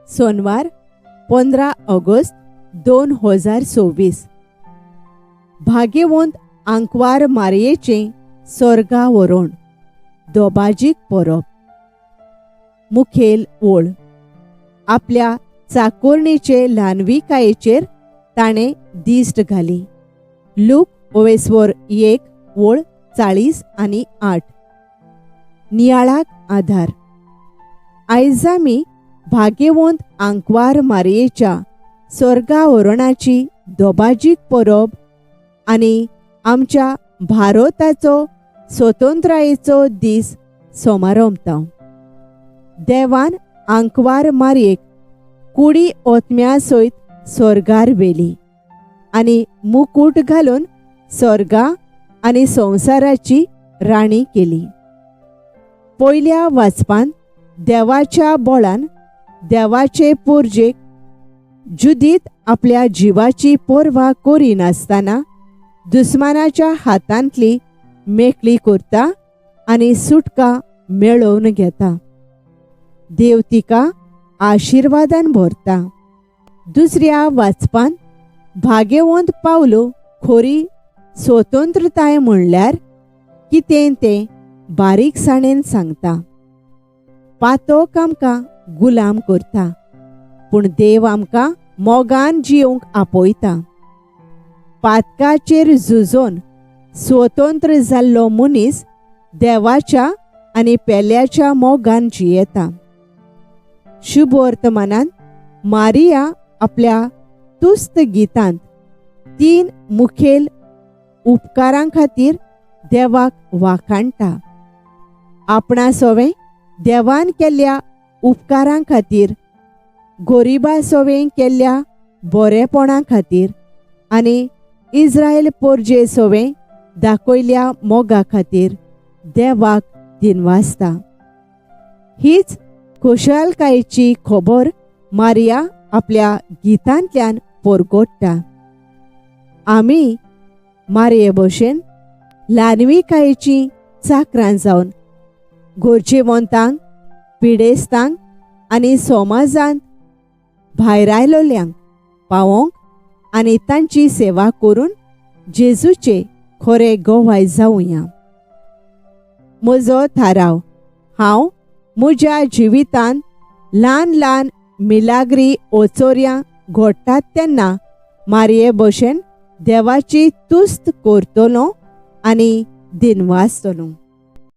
Sonwar 15 August 2026. भाग्यवंत आंकवार मारयेचें सोर्गा व्हरोण दोबाजीक परब. मुखेल ओळ आपल्या चाकोरणेचे ल्हानविकायेचेर ताणें दिश्ट घाली. लूक ओवेस्वर 1 ओळ 40 आनी 8. नियाळाक आधार. आयज आमी भाग्यवंत आंकवार मारयेच्या सोर्गा व्हरणाची दोबाजीक परब आनी आमच्या भारताचो स्वतंत्रायेचो दीस समारंभता. देवान आंकवार मारयेक कुडी ओतम्या सयत सोर्गार व्हेली आनी मुकूट घालून सोर्गा आनी संवसाराची राणी केली. पयल्या वाचपान देवाच्या बोळान देवाचे पोरजेक जुदीत आपल्या जिवाची पर्वा करिनासतना दुस्मानाच्या हातांतली मेकळी करता आनी सुटका मेळोवन घेता. देव तिका आशिर्वादान भरता. दुसऱ्या वाचपान भाग्यवंत पावलो खोरी स्वतंत्रताय म्हणल्यार कितें तें बारीकसाणेन सांगता. पातोक आमकां गुलाम करता पूण देव आमकां मोगान जियोंक आपयता. पातकाचेर झुजोन स्वतंत्र जाल्लो मनीस देवाच्या आनी पेल्याच्या मोगान जियेता. शुभ वर्तमानान मारिया आपल्या तुस्त गितांत 3 मुखेल उपकारां खातीर देवाक वाखाणटा. आपणा सोवें देवान केल्ल्या उपकारां खातीर, गोरिबा सोवें केल्ल्या बरेपणा खातीर आनी इस्रायल पोरजे सोवें दाखयल्या मोगा खातीर देवाक दिनवासता. हीच खुशालकायेची खबर मारिया आपल्या गितांतल्यान परगट्टा. आमी मारये भशेन ल्हानविकायेची चाकरां जावन गरजेवंतांक, पिडेस्तांक आनी समाजांत भायर आयलोल्यांक पावोवंक आनी तांची सेवा करून जेजूचे खरे गोवाय जावया. म्हजो थाराव, हांव म्हज्या जिवितांत ल्हान ल्हान मिलाग्री ओचोर्यां घडटात तेन्ना मारये भशेन देवाची तुस्त करतलो आनी दिनवासतलो.